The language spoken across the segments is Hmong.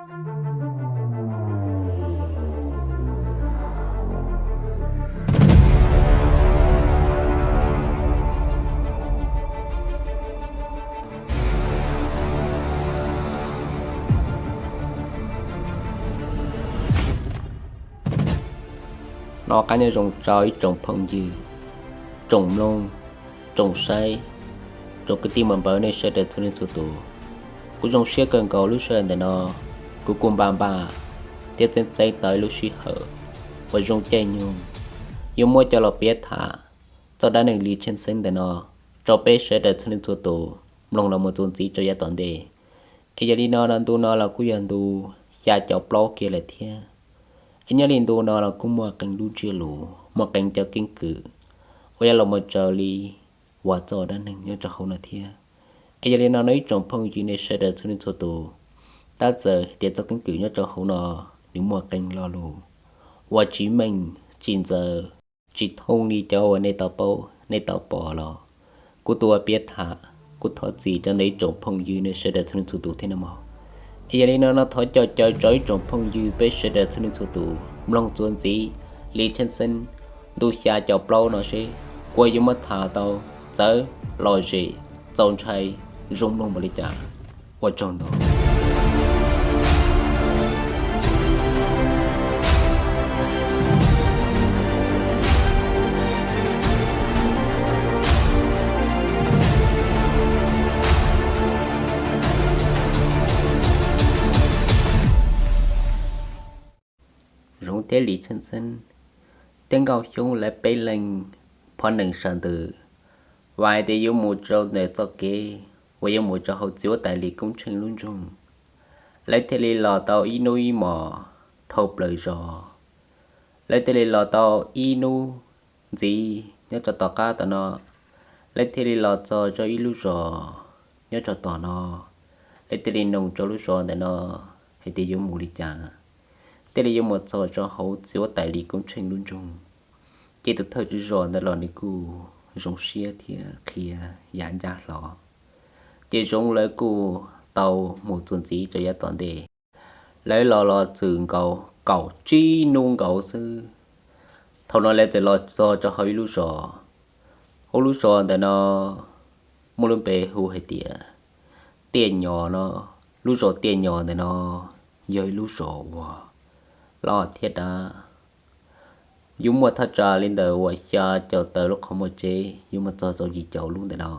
No qab nyob zoo rau ib tsoom phooj ywg, tsoom mloog, tsoom saib, tsoom kwv tij muam npawg nej sawv daws txhua leej txhua tus. Kuv zoo siab kawg nkaus lub sij hawm ntawm no kuv kuj npaj npaj thiab txeeb txeeb tau ib lub sij hawm uas zoo caij nyoog yuav muab coj los piav tham txoj dab neeg Lis Tsheej Xeeb ntawm no rau peb sawv daws txhua leej txhua tus mloog los mus txuas ntxiv rau yav tom ntej. Es yog li no no ntu no los kuj yog ntu xya caum plaub kiag lawm thiab. Es nyob li ntu no los kuj muaj qee lub ntsiab lus, muaj qee cov keeb kwm uas yuav los mus raws li uas txoj dab neeg nyob rau hauv no thiab. Es yog li no no ib tsoom phooj ywg nej sawv daws txhua leej txhua tus, tab txawm tias txoj keeb kwm nyob rau hauv no nws muaj qee lo lus uas tsis meej tsis ntxaws, tsis thooj li cov uas nej tau paub nej tau pom los kuv tus ua piav tham, kuv thov txim rau ntawm ib tsoom phooj ywg nej sawv daws txhua leej txhua tus thiab no mog. Es yog li no no thov coj caw rau ib tsoom phooj ywg peb sawv daws txhua leej txhua tus mloog txuas ntxiv Lis Tsheej Xeeb ntu xya caum plaub no seb kuv yuav muab tham tau txawv, lom zem, txaus ntshai, zoo mloog npaum li cas. Ua tsaug ntau. Zoov thiab Lis Tsheej Xeeb thiab Nkauj Xyoob lawv peb leeg phov nees sawv ntws, vam hais tias yuav mus rau ntawm txoj kev uas yuav mus rau hauv txiv huab tais Lis Koob Tsheej lub nroog. Lawv thiaj li los tau ib hnub ib hmos dhau plaws zos. Lawv thiaj li los tau ib hnub ntxiv nyob rau tom qab tom no, lawv thiaj li los txog rau ib lub zos nyob rau tom no. Lawv thiaj li noog rau lub zos ntawm no hais tias yuav mus li cas, thiaj li yuav mus txog rau hauv txiv huab tais Lis Koob Tsheej lub nroog. Ces tus thawj tswj zos ntawd los nws kuj zoo siab thiab qhia yav ncaj hlo. Ces Zoov lawv kuj tau mus txuas ntxiv rau yav tom ntej. Lawv los los txwm nkaus kaum tsib hnub nkaus xwb, thaum no lawv txawm los txog rau hauv ib lub zos. Hauv lub zos ntawm no muaj lub npe hu hais tias Tiaj Nyos no. Lub zos Tiaj Nyos ntawm no yog ib lub zos uas loj thiab dav. Yuav muaj thaj tsam li ntawm uas xya caum tawm lub qhov muag tsev, yuav muaj txog rau yim caum lub ntawm no.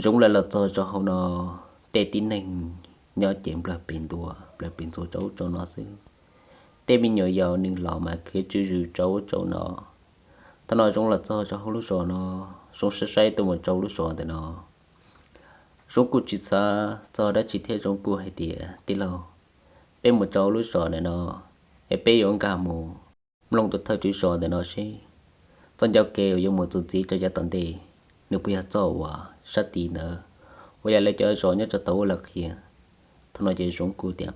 Zoov lawv los txog rau hauv no, tej tib neeg nyob ces nplawg pes ntua, nplawg pes ntxuav rau ub rau no xwb. Tej me nyuam yaus neeg los mas khiav tswj zws rau ub rau no. Thaum no Zoov los txog rau hauv lub zos no, Zoov saib saib tuaj mus rau lub zos ntawm no, Zoov kuj tsis xav txog dab tsi thiab Zoov kuj hais tias, Tij laug, peb mus rau lub zos ntawm no, es peb yuav nkag mus mloog tus thawj tswj zos ntawm no seb txoj ncauj ke uas yuav mus txuas ntxiv rau yav tom ntej, nws puas yog txoj uas sab tid ntawd uas yog lawv cov zos nyob rau tom ub lawv qhia. Thaum no ces Zoov kuj tias,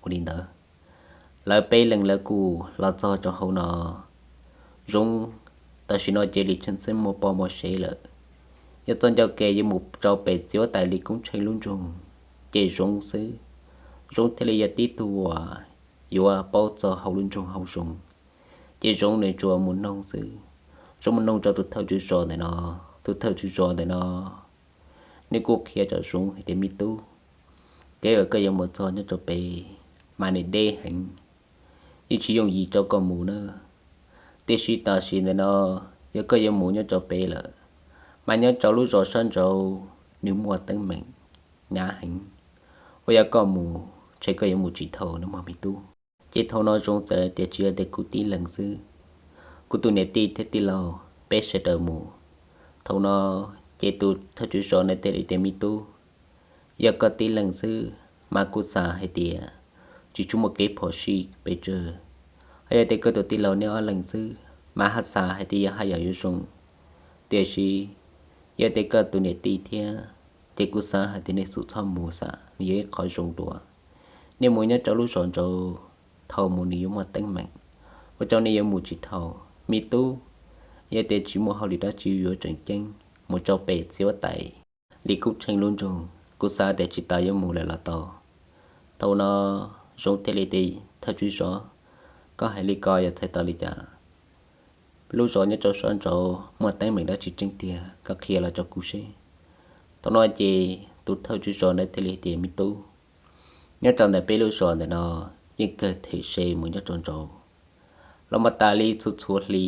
Ua li ntawd. Lawv peb leeg lawv kuj los txog rau hauv no. Zoov, tam sim no ces Lis Tsheej Xeeb muaj poj muaj sev lawm, yog txoj ncauj ke yuav mus rau pem txiv huab tais Lis Koob Tsheej lub nroog, ces Zoov xwb, Zoov thiaj li yog tib tug uas yuav paub txog hauv lub nroog hauv zoov. Ces Zoov nws tsuas mus noog xwb. Zoov mus noog rau tus thawj tswj zos ntawm no. Tus thawj tswj zos ntawm no nws kuj qhia rau Zoov hais tias, Me tub, kev uas koj yuav mus txog nyob rau pem mas nws deb heev, yeej tsis yooj yim rau koj mus na. Tiam sis tam sim ntawm no yog koj yuav mus nyob rau pem lawm, mas nyob rau lub zos sab nraud nws muaj teeb meem hnyav heev, uas yog koj mus ntshe koj yuav mus tsis dhau nawb mog me tub. Ces thaum no Zoov txawm tias, Tsis, yog tias kuv tib leeg xwb, kuv tus niam tij thiab tij laug peb sawv daws mus. Thaum no ces tus thawj tswj zos ntawd thiaj li tias, Me tub, yog koj tib leeg xwb mas kuv xav hais tias tsis tshua muaj kev phom sij pes tsawg. Ho yog tias koj tus tij laug neb ob leeg xwb mas haj xav hais tias yog haj yam yuav zoo. Tiam sis yog tias koj tus niam tij thiab, ces kuv xav hais tias nej xum txhob mus xav, nws yog ib qho zoo dua. Nej mus nyob rau lub zos nraud dhau mus nws yuav muaj teeb meem, ua rau nej yuav mus tsis dhau. Me tub, yog tias tsis muaj hauj lwm dab tsi yuav tseem ceeb mus rau pem txiv huab tais Lis Koob Tsheej lub nroog, kuv xav tias tsis tas yuav mus lawm los tau. Thaum no Zoov thiaj li tias, Thawj tswj zos, koj hais li ko yog txhais tau li cas? Lub zos nyob rau sab nraud muaj teeb meem dab tsi tseeb tiag, koj qhia los rau kuv seb. Thaum no ces tus thawj tswj zos ntawd thiaj li tias, Me tub, nyob rau ntawm peb lub zos ntawm no yeej kawg them se mus nyob rau nraud los mas tas li txhua txhua hli.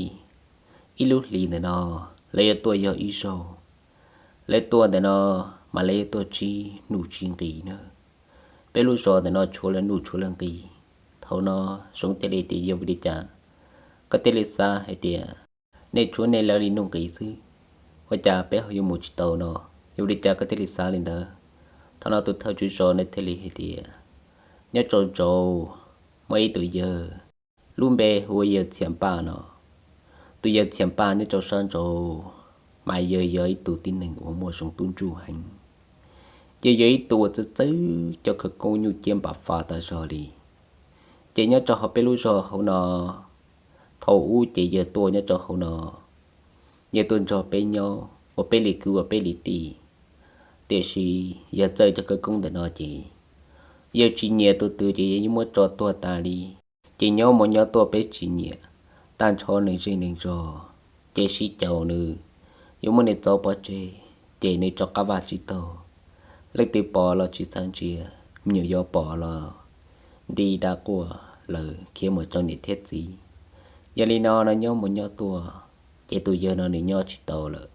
Ib lub hlis ntawm no lawv yuav tuaj yog ib zaug, lawv tuaj ntawm no mas lawv yuav tuaj tsib nuj tsib nqis na. Peb lub zos ntawm no tshuav lawv nuj tshuav lawv nqis. Thaum no Zoov thiaj li tias, Yog vim li cas koj thiaj li xav hais tias nej tshuav nej lawv li nuj nqis xwb, ua cas peb ho yuav mus tsis tau no? Yog vim li cas koj thiaj li xav li ntawd? Thaum no tus thawj tswj zos nws thiaj li hais tias, Nyob rau nraud muaj ib tug yawg, lub npe hu ua yawg Txhias Npaj no. Tus yawg Txhias Npaj nyob rau sab nraud mas yawg yog ib tug tib neeg uas muaj zoo tub ntsuj heev. Yawg yog ib tug uas txawj txawj cov khawv koob nyuj ciab npam fas tas zog li. Ces nyob rau hauv peb lub zos hauv no, thaum ub ces yawg tuaj nyob rau hauv no, yawg tuaj nrog peb nyob ua peb li kwv ua peb li tij. Tiam sis yawg txawj cov khawv koob ntawm no ces yawg tsis nyiam tus twg ces yawg yeej muab tso tuag tas li. Ces nyob mus nyob tuaj peb tsis nyiam, tag nrho neeg zej neeg zog ces sib caum nws, yuav muab nws txov pov tseg, ces nws rov qab vaj tsis taug. Leej twg pom los tsis txhawj ntsia, me nyuam yaus pom los nti dab quaj lawm khiav mus rau niam thiab txiv. Yog li no no nyob mus nyob tuaj, ces tus yawg no nws nyob tsis tau lawm.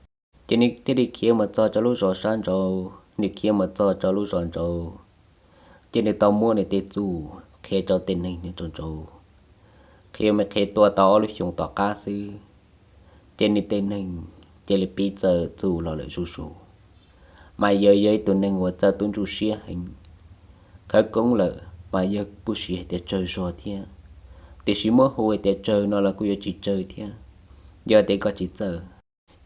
Ces nws thiaj li khiav mus txog rau lub zos sab nraud, nws khiav mus txog rau lub zos nraud, ces nws tau muab nws tej txuj qhia rau tej neeg nyob rau nraud. Qhia mus qhia tuaj tau ob lub xyoos tom qab xwb, ces nws tej neeg cia li pib txawj txuj los lawm zuj zus. Mas yawg yog ib tug neeg uas txawj tub ntsuj siab heev, khawv koob lawm mas yawg kuj siv hais tias tsawg zog thiab, tiam sis muab hu hais tias tsawg no los kuj yuav tsis tsawg thiab. Yog tias koj tsis txawj,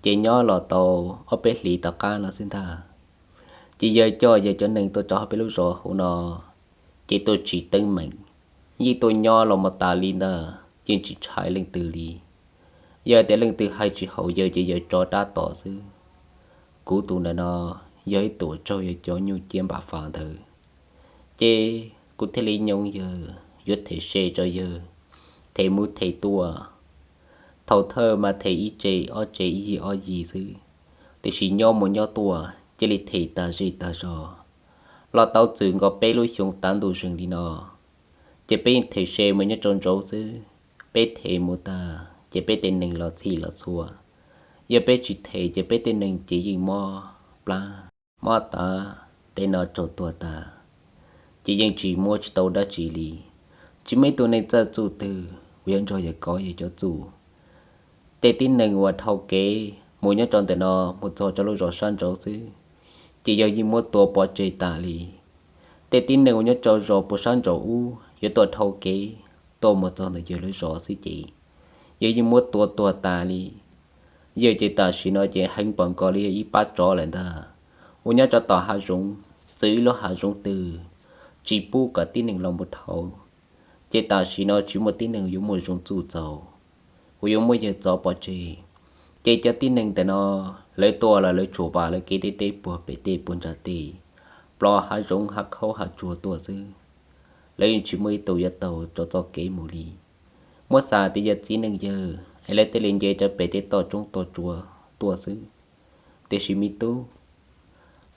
ces nyob los tau ob peb hlis tom qab no xwb ntag, ces yawg coj yawg cov neeg tuaj rau hauv peb lub zos hauv no, ces tuaj tsim teeb meem, yeej tuaj nyob los mus tas li ntag, yeej tsis ntshai leej twg li. Yog tias leej twg hais tsis haum yawg ces yawg tso rab tom xwb. Kuv tus ntawm no yog ib tug uas raug yawg cov nyuj ciab npam fas ntawd, ces kuv thiaj li nyoo yawg, yuav them se rau yawg, them mus them tuaj. Thaum thawj mas them ib tse ob tse ib yig ob yig xwb, tiam sis nyob mus nyob tuaj cia li them tas zej tas zog, los tau txwm nkaus peb lub xyoo tav ntuj zeeg li no. Ces peb yeej them se mus nyob rau nraud xwb, peb them mus tag ces peb tej neeg los txhij los txhua. Yog peb tsis them ces peb tej neeg ces yeej mob plab mob tav, tej no raug tuag tas, ces yeej tsis muab tsis tau dab tsi li. Tsis muaj ib tug neeg txawj txuj twg uas yuav nrog yawg kov yawg cov txuj. Tej tib neeg uas dhau kev mus nyob rau ntawm no mus txog rau lub zos sab nraud xwb, ces yawg yeej muab tua pov tseg tas li. Tej tib neeg uas nyob rau zos puag sab nraud ub yuav tuaj dhau kev tuaj mus txog ntawm yawg lub zos xwb ces yawg yeej muab tua tuag tas li. Yawg ces tam sim no ces heev npaum nkaus li yog ib pab tsov lawm ntag, uas nyob rau tom hav zoov, txwv ib lub hav zoov twg tsis pub kom tib neeg los mus dhau. Ces tam sim no tsis muaj tib neeg yuav muaj zoo txuj txaus uas yuav muab yawg txov pov tseg. Ces cov tib neeg ntawm no lawv tuaj los lawv tsuas vam lawv kev deb deb puag pem tej puag nram tej, plos hav zoov hav khaub hav tsuag tuaj xwb. Lawv yeej tsis muaj ib tug yuav taug rau txoj kev mus li. Muab xav tias yog txiv neej yawg es lawv thiaj li nce rau pem tej toj roob toj tsuas tuaj xwb. Tiam sis me tub,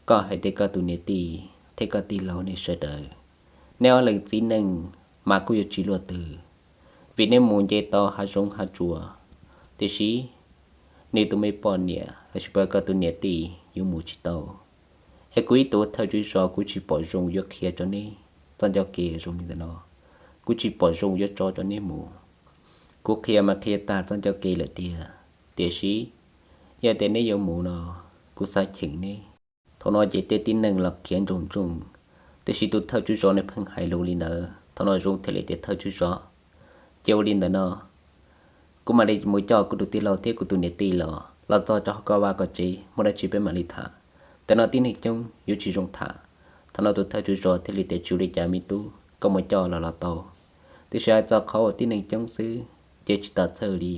koj hais tias koj tus niam tij thiab koj tij laug nej sawv daws, nej ob leeg txiv neej mas kuj yuav tsis luaj twg, vim nej mus nce tau hav zoov hav tsuas. Tiam sis nws tus me poj niam lossis koj tus niam tij yuav mus tsis tau. Es kuv ib tug thawj tswj zos kuv tsis pom zoo yuav qhia rau neb txoj ncauj kev zoo li ntawm no, kuv tsis pom zoo yuav tso rau neb mus. Kuv qhia mas qhia tag txoj ncauj kev lawm tiag, tiam sis yog tias neb yuav mus no, kuv xav cheem neb. Thaum no ces tej tib neeg los khiav nroog nroog, tiam sis tus thawj tswj zos nws pheej hais lus li ntawd. Thaum no Zoov thiaj li tias, Thawj tswj zos, ces ua li ntawm no, kuv mam li mus coj kuv tus tij laug thiab kuv tus niam tij los, los txog rau hauv koj vaj koj tsev, muaj dab tsi peb mam li tham. Ntawm no tib neeg coob yuav tsis zoo tham. Thaum no tus thawj tswj zos thiaj li tias, Tsis ua li cas me tub, koj mus coj los los tau. Tiam sis hais txog qhov uas tib neeg coob xwb ces tsis tas txhawj li,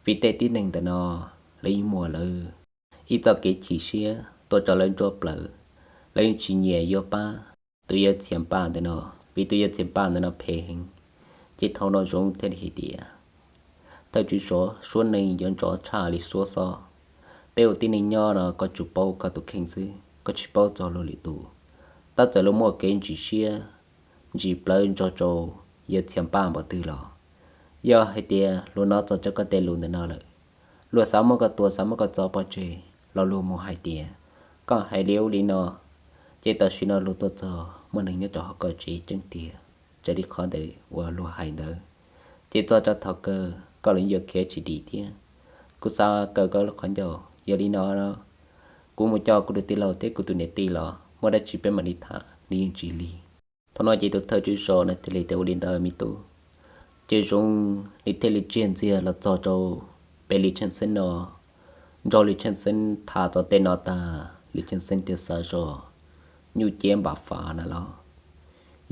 vim tej tib neeg ntawm no lawv yeej muaj lawv ib txoj kev chim siab tuaj rau lawv nruab plaws, lawv yeej tsis nyiam yuav pab tus yawg Txhias Npaj ntawm no. vim tus yawg Txhias Npaj ntawm no phem heev. Ces thaum no Zoov thiaj li hais tias, Thawj tswv Zov, suab neeg yuav nrov tshaj li suab xob. Peb ua tib neeg nyob no koj tsuas paub koj tus kheej xwb, koj tsis paub txog luag lwm tus. Tab txawm luag muaj kev ntsim siab ntsim plawv nrog rau yawg Txhias Npaj npaum twg los, yog hais tias luag hnov txog koj tej lus ntawm no lawm, luag xav muab koj tua, xav muab koj txo pov tseg los luag mus hais tias koj hais li ub li no, ces tam sim no luag tuaj txog muaj neeg nyob rau hauv koj tsev tseeb tiag raws li qhov ntawd uas luag hais ntawd, ces txog rau thaum kawg koj los yuav khiav tsis dim thiab. Kuv xav kaw koj lub qhov ncauj, yog li no, kuv mus coj kuv tus tij laug thiab kuv tus niam tij los muaj dab tsi peb mam li tham, nws yeej tsis lig. Thaum no ces tus thawj tswv Zov no thiaj li tias, Ua li ntawd me tub. Ces Zoov nws thiaj li tsiag ntxiag los txog rau pem Lis Tsheej Xeeb no, nrog Lis Tsheej Xeeb tham txog tej no tag, Lis Tsheej Xeeb thiaj xav zog, Nyuj Ciab Npam Fav na los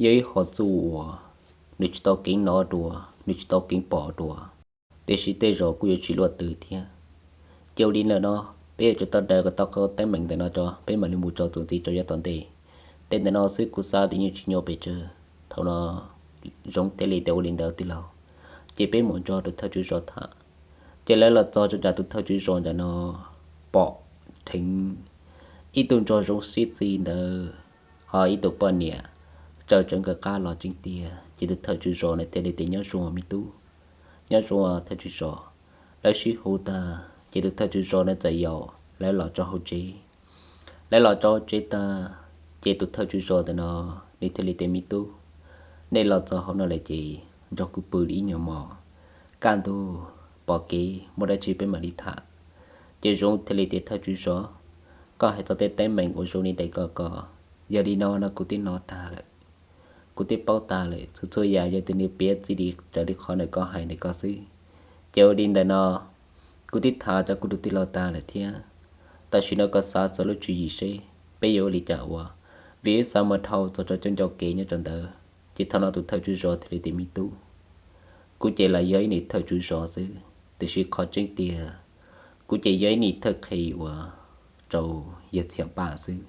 yog ib qho txuj uas nws tsis tau keev hnov dua, nws tsis tau keev pom dua, tiam sis tej zaum kuj yuav tsis luaj twg thiab. Ces ua li ntawm no, peb yuav tsum tau daws kom tau qhov teeb meem ntawm no tso, peb mam li mus tso txuas ntxiv rau yav tom ntej. Tej ntawm no xwb kuv xav tias yeej tsis nyuaj pes tsawg. Thaum no Zoov thiaj li tias, Ua li ntawd tij laug, ces peb mus nrog tus thawj tswv Zov tham. Ces lawv los txog rau nram tus thawj tswv Zov ntawm no, pom dheev ib tug nrog Zoov sib txig ntawd, ho ib tug poj niam tsaws tsawv nkawd qab los tseeb tiag. Ces tus thawj tswv Zov no thiaj li tias, Nyob zoo me tub, nyob zoo thawj tswv Zov. Lawv sib hu tag ces tus thawj tswv Zov no txawm yaum lawv los rau hauv tsev. Lawv los rau hauv tsev tag, ces tus thawj tswv Zov ntawm no nws thiaj li tias, Me tub, nej los txog hauv no lawm ces nrog kuv pw li ib nyuag hmo, kaj ntug pom kev muaj dab tsi peb mam li tham. Ces Zoov thiaj li tias, Thawj tswv Zov, koj hais txog tej teeb meem uas zoo li ntawm ko ko, yog li no no kuv twb hnov tag lawm, kuv twb paub tag lawm, txhua txhua yam yog tias nws piav txij li raws li qhov ntawm koj hais ntawm ko xwb. Ces ua li ntawm no, kuv twb tham rau kuv tus tij laug tag lawm thiab. Tam sim no koj xav txog lub tswv yim seb peb yuav ua li cas ua, vim wb xav mus dhau txog rau cov ncauj kev nyob rau ntawd. Ces thaum no tus thawj tswv Zov thiaj li tias, Me tub, kuv ces los yog ib niag thawj tswv Zov xwb, tiam sis qhov tseeb tiag kuv ces yog ib niag thawj qhe uas rau yawg Txhias Npaj xwb.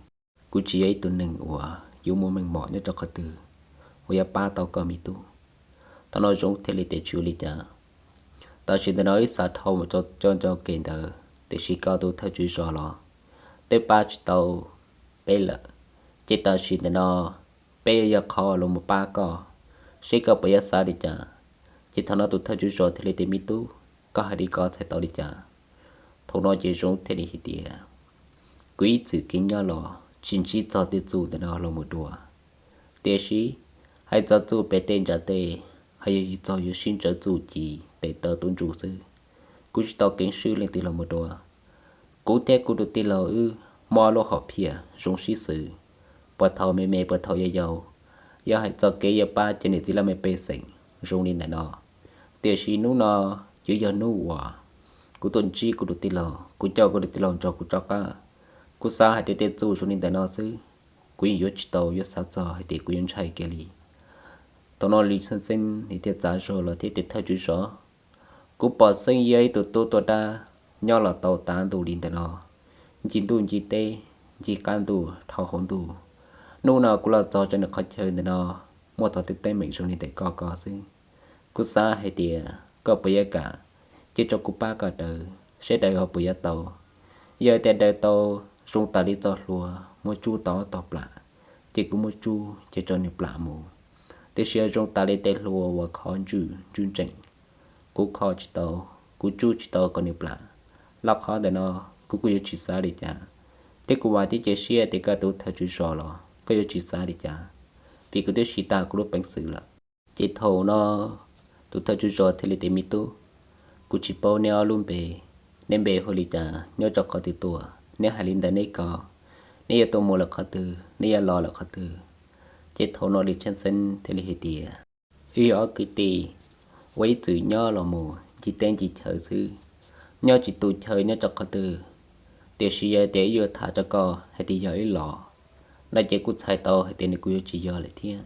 Kuv tsis yog ib tug neeg uas yuav muaj meej mom nyob rau qhov twg uas yuav pab tau koj me tub. Thaum no Zoov thiaj li tias, Tsis ua li cas, tam sim ntawm no wb xav dhau mus rau cov ncauj kev ntawd, tiam sis koj tus thawj tswv Zov los twb pab tsis tau peb lawm. Ces tam sim ntawm no peb yuav yog qhov los mus pab koj, seb koj puas yuav xav li cas. Ces thaum no tus thawj tswv Zov thiaj li tias, Me tub, koj hais li ko txhais tau li cas? Thaum no ces Zoov thiaj li hais tias, Kuv ib txwm kev nyob los tsis ntsib txog tej txuj ntawm no los mus dua, tiam sis hais txog txuj pem tej ntsa tej, hais yog yus txog yuav sib ntsawv txuj ci tes taw tub ntsuj xwb, kuv tsis tau keev swb leej twg los mus dua. Kuv thiab kuv tus tij laug wb muaj lub hom phiaj zoo sib xws, puag thaum me me puag thaum yau yau, yog hais txog kev yuav pab cov niam txiv laj mej pej xeem zoo li ntawm no. Tiam sis hnub no yuav yog hnub uas kuv tuaj ntsib kuv tus tij laug, kuv coj kuv tus tij laug nrog kuv rov qab. Kuv xav hais tias tej txuj zoo li ntawm no xwb, kuv yeej yuav tsis tau yuav xav txog hais tias kuv yuav ntshai kiag li. Thaum no Lis Xeeb Xeeb nws thiaj txav zog los thiab tias, Thawj tswv Zov, kuv pom xeeb yog ib tug tub tuaj dab nyob los tau tav ntuj li ntawm no, ncig ntuj ncig teb, ncig qab ntuj dhau hauv ntuj. Hnub no kuv los txog rau nws qhov chaw ntawm no, muaj txog tej teeb meem zoo li ntawm ko ko xwb. Kuv xav hais tias koj puas yuav kam cia rau kuv pab koj daws, seb daws ho puas yuav tau. Yog tias daws tau, zoo tas li txoj hlua muab tsub tau ob tog plam, ces kuv muab tsub cia rau nws plam mus. Tiam sis zoo tas li tej hlua uas khov ntswj ntswj ntsees, kuv kho tsis tau, kuv tsub tsis tau kom nws plam. Los qhov ntawm no kuv kuj yuav tsis xav li cas, thiab kuv vam thiab cia siab tias koj tus thawj tswv Zos los koj yuav tsis xav li cas, vim kuv twb siv tag kuv lub peev xwm lawm. Ces thaum no tus thawj tswv Zos thiaj li tias, Me tub, kuv tsis paub neb ob lub npe, neb npe hu li cas, nyob rau qhov twg tuaj, neb hais li ntawd neb ko, neb yuav tuaj mus lawm qhov twg, neb yuav los lawm qhov twg? Ces thaum no Lis Tsheej Xeeb thiaj li hais tias, Wb yog ob kwv tij uas ib txwm nyob los mus ncig teb ncig chaw xwb, nyob tsis tu chaw nyob rau qhov twg. Tiam sis yog tias wb yuav tham rau koj hais tias yog wb los no ces kuj txhais tau hais tias nws kuj yuav tsis yog lawm thiab.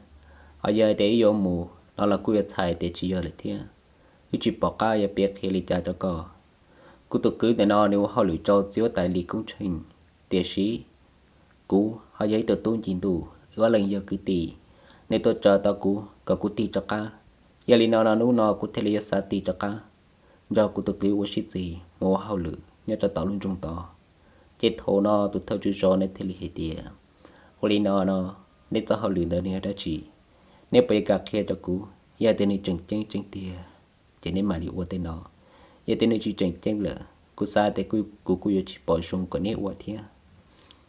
Ho yog tias wb yuav mus no los kuj yuav txhais tias tsis yog lawm thiab. Wb tsis pom qab yuav piav qhia li cas rau koj. Kuv tus kwv ntawm no nws ua hauj lwm rau txiv huab tais Lis Koob Tsheej, tiam sis kuv ho yog ib tug tub ncig ntuj, wb ob leeg yog kwv tij, nej tuaj tsa tau kuv kom kuv tig rov qab. Yog li no no hnub no kuv thiaj li yuav xav tig rov qab nrog kuv tus kwv ua sib txig mus ua hauj lwm nyob rau tom lub nroog tod. Ces thaum no tus thawj tswj zos nws thiaj li hais tias, ua li no no, nej txoj hauj lwm ntawd nws yog dab tsi? Nej puas yuav kam qhia rau kuv? Yog tias nws tseem ceeb tseeb tiag ces nej mam li ua tej no. Yog tias nws tsis tseem ceeb lawm, kuv xav tias kuv kuj yuav tsis pom zoo kom nej ua thiab.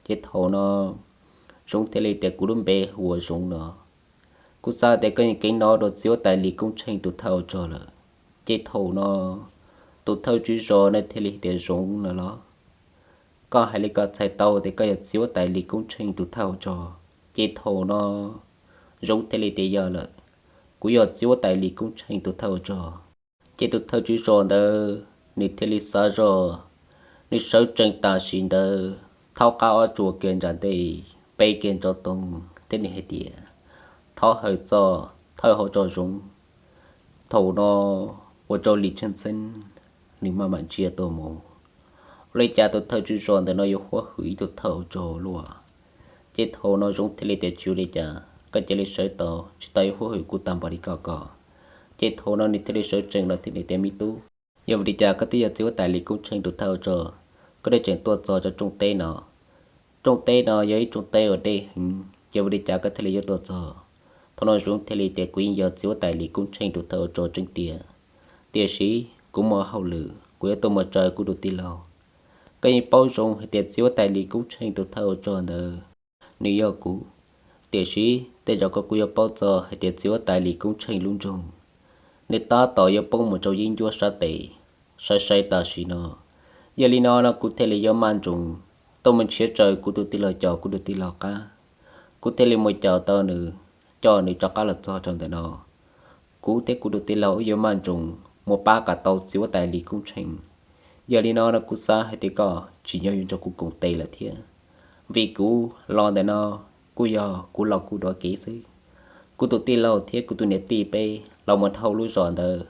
Ces thaum no Zoov thiaj li tias, kuv lub npe hu ua Zoov no. Kuv xav tias koj yeej keev hnov dua txiv huab tais Lis Koob Tsheej tus thawj ua rog lawm. Ces thaum no tus thawj tswj zos nws thiaj li tias, Zoov no los? Koj hais li ko txhais tau tias koj yog txiv huab tais Lis Koob Tsheej tus thawj ua rog? Ces thaum no Zoov thiaj li tias, yog lawm, kuv yog txiv huab tais Lis Koob Tsheej tus thawj ua rog. Ces tus thawj tswj zos ntawd nws thiaj li xav zoj, nws sawv tsees tam sim ntawd thaub qab ob tsuas kiag nram ntej, pe kiag ntsoov toog thiab nws hais tias, thov hawm txog thawj hauv rog Zoov, thaum no ua rau Lis Tsheej Xeeb nws maj mam ntsia tuaj mus. Ua li cas tus thawj tswj zos ntawm no yuav huab hwm ib tug thawj hauv rog luaj? Ces thaum no Zoov thiaj li tias, tsis ua li cas, koj cia li sawv tau, tsis tau yuav huab hwm kuv tag npaum li ko ko. Ces thaum no nws thiaj li sawv tsees los thiaj li tias, me tub, yog vim li cas koj twb yog txiv huab tais Lis Koob Tsheej tus thawj ua rog, koj thiaj tseem tuaj txog rau rooj teb no? Rooj teb no yog ib rooj teb uas deb heev, yog vim li cas koj thiaj li yuav tuaj txog? Thaum no Zoov thiaj li tias, kuv yeej yog txiv huab tais Lis Koob Tsheej tus thawj ua rog tseeb tiag, tiam sis kuv muaj hauj lwm kuv yuav tuaj mus tsaws kuv tus tij laug. Koj yeej paub zoo hais tias txiv huab tais Lis Koob Tsheej tus thawj ua rog ntawd nws yog kuv, tiam sis tej zaum koj kuj yuav paub txog hais tias txiv huab tais Lis Koob Tsheej lub nroog nws tab tom yuav poob mus rau yeeb ncuab sab tes sai sai tam sim no. Yog li no no kuv thiaj li yuav maj nroos tuaj mus nrhiav tsaws kuv tus tij laug, coj kuv tus tij laug qab, kuv thiaj li mus caum tau nws, coj nws rov qab los txog rau ntawm no. Kuv thiab kuv tus tij laug wb yuav maj nroos mus pab kom tau txiv huab tais Lis Koob Tsheej. Yog li no no kuv xav hais tias koj tsim nyog yuav nrog kuv koom tes lawm thiab, vim kuv los ntawm no kuj yog kuv los kuv duav kev xwb. Kuv tus tij laug thiab kuv tus niam tij peb los mus dhau lub zos ntawd,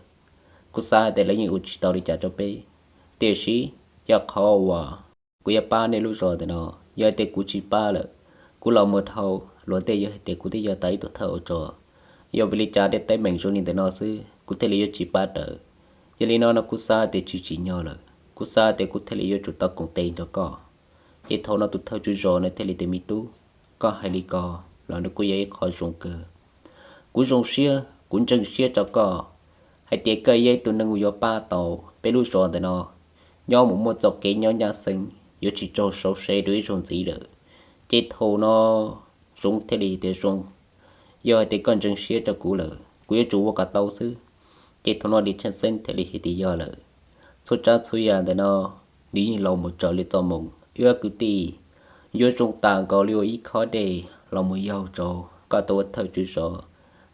kuv xav hais tias lawv yeej ua tsis tau li cas rau peb. Tiam sis yog qhov uas kuv yuav pab nej lub zos ntawm no, yog hais tias kuv tsis pab lawm, kuv los mus dhau, luag tej yuav hais tias kuv twb yog tau ib tug thawj ua rog. Yog vim li cas tej teeb meem zoo li ntawm no xwb kuv thiaj li yuav tsis pab rawv? Yog li no no kuv xav tias tsis tsim nyog lawm, kuv xav tias kuv thiaj li yuav tsum tau koom tes nrog koj. Ces thaum no tus thawj tswj zos nws thiaj li tias, me tub, koj hais li ko los nws kuj yog ib qho zoo kawg. Kuv zoo siab, kuv ntseeg siab rau koj hais tias koj yog ib tug neeg uas yuav pab tau peb lub zos ntawm no nyob mus muaj txoj kev nyob nyab xeeb, yuav tsis raug sau se dua ib zaug ntxiv lawm. Ces thaum no Zoov thiaj li tias, Zoov, yog hais tias koj ntseeg siab rau kuv lawm, kuv yuav tsum ua kom tau xwb. Ces thaum no Lis Tsheej Xeeb thiaj li hais tias, yog lawm, txhua tsav txhua yam ntawm no nws yeej los mus raws li txoj moo. Wb kwv tij, yuav zoo tas nkaus li ua ib khob dej los mus yaug rau koj tus ua thawj tswj zos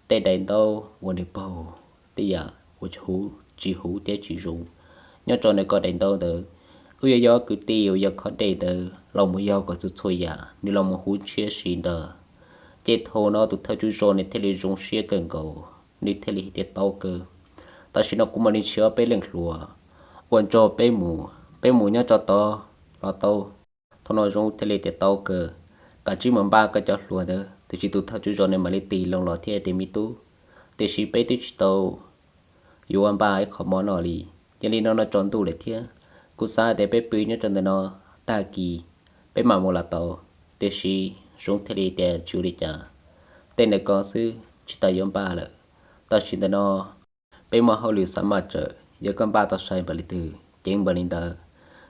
tej daim ntaub uas nws paug tej yam uas huv, tsis huv thiab tsis zoo nyob rau nws koj daim ntaub ntawd. Wb yuav yog kwv tij uas yog khob dej ntawd los mus yaug kom txhua txhua yam nws los mus huv ntshiab si ntag. Ces thaum no tus thawj tswj zos nws thiaj li zoo siab kawg nkaus, nws thiaj li tias, tau kawg, tam sim no kuv mam li nrhiav peb leej hluas uas nrog peb mus, peb mus nyob rau tod los tau. Thaum no Zoov thiaj li tias, tau kawg, kav tsij mus npaj koj cov hluas ntawd. Tiam sis tus thawj tswj zos nws mam li tig loo los thiab tias, me tub, tiam sis peb twb tsis tau yuav npaj ib qho mov noj li. Yog li no no tsaus ntuj lawm thiab, kuv xav tias peb pw nyob rau ntawm no, tag kis peb mam mus los tau. Tiam sis Zoov thiaj li tias, tsis ua li cas, tej ntawm ko xwb tsis tas yuav npaj lawm. Tam sim ntawm no peb muaj hauj lwm xav maj tsawm, yog koj npaj tau sai npaum li twg ceev npaum li ntawd.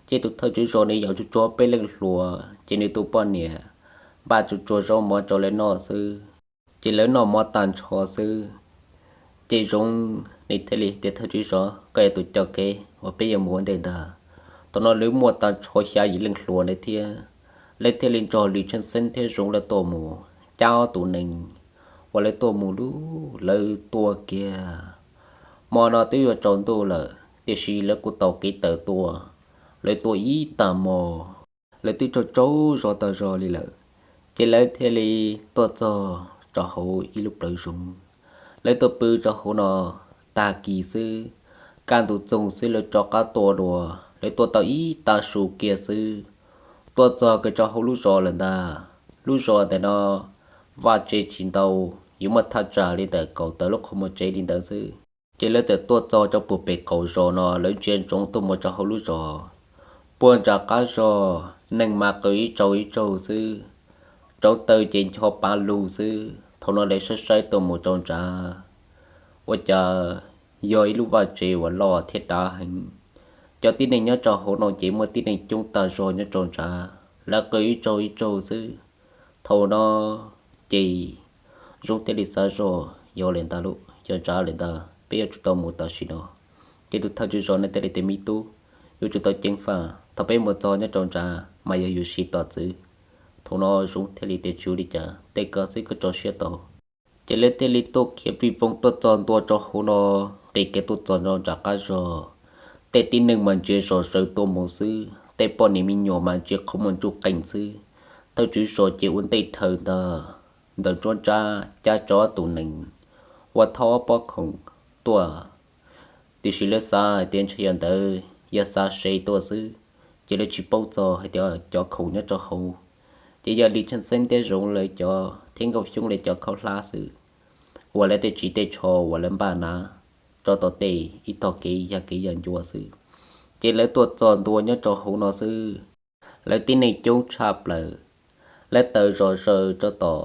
Ces tus thawj tswj zos nws yaum tsuag tsuag peb leej hluas, ces nws tus poj niam npaj tsuag tsuag zaub mov rau lawv noj xwb. Ces lawv noj mov tag nrho xwb, ces Zoov nws thiaj li tias, thawj tswj zos, koj yog tus coj kev uas peb yuav mus ua ntej ntag. Thaum no lawv muaj tag nrho xya yim leej hluas ntawd thiab, lawv thiaj li nrog Lis Tsheej Xeeb thiab Zoov lawv tuaj mus, cab ob tus nees uas lawv tuaj mus lub, lawv tuaj kiag, hmo no twb yuav tsaus ntuj lawm tiam sis lawv kuj taug kev tawm tuaj. Lawv tuaj ib tag hmo, lawv twb tsaug tsaug zog tag zog li lawm, ces lawv thiaj li tuaj txog rau hauv ib lub plawv zoov. Lawv tuaj pw rau hauv no tag kis xwb, kaj ntug txoog xwb lawv rov qab tuaj dua. Lawv tuaj tau ib tag su kiag xwb, tuaj txog kiag rau hauv lub zos lawm ntag. Lub zos ntawm no vaj tse tsis ntau, yuav muaj thaj tsam li ntawm kaum tawm lub qhov muag tsev li ntawd xwb. Ces lawv txawm tuaj txog rau puag pem qaum zos no, lawv ntsia ntsoov tuaj mus rau hauv lub zos. Puag nram qab zos neeg mas qw ib tsaug ib tsaug xwb, rauv taws ces ncho pa lug xwb. Thaum no lawv saib saib tuaj mus rau nrad, ua cas yog ib lub vaj tsev uas loj thiab dav heev. Cov tib neeg nyob rau hauv no ces muaj tib neeg coob tag zog nyob rau nrad, lawv qw ib tsaug ib tsaug xwb. Thaum no ces Zoov thiaj li xav zog, yog li ntawd lauj, yog nrad li ntawd peb yuav tsum tau mus tam sim no. Ces tus thawj tswj zos no thiaj li tias, Me tub, yuav tsum tau ceev faj, thaum peb mus txog nyob rau nrad mas yog yuav siv tom txwv. Thaum no Zoov thiaj li tias, Tsis ua li cas, tej ko xwb koj tso siab tau. Ces lawv thiaj li tuaj khiav vij voog tuaj txog ntua rau hauv no, nqis kev tuaj txog nram qab zos. Tej tib neeg mas ntsia zom zaws tuaj mus xwb, tej poj niam me nyuam mas ntsia qhov muag ntsuj qees xwb. Thawj tswj zos ces ua ntej dhawv ntag, ntawm nruab nrab cab tso ob tug nees ua thaub ob pob khoom tuaj. Tiam sis lawv xav hais tias ntshe yog ntawd yog xa se tuaj xwb, ces lawv tsis paub txog hais tias cov khoom nyob rau hauv ces yog Lis Tsheej Xeeb thiab Zoov lawv cov thiab Nkauj Xyoob lawv cov khaub hlab xwb, uas lawv tej ris tej tsho uas lawv npaj na rau tom tej ib tog kev yag kev yag ncua xwb. Ces lawv tuaj txog ntua nyob rau hauv no xwb, lawv tib neeg coob tshaj plaws, lawv tawm zom zaws rau tom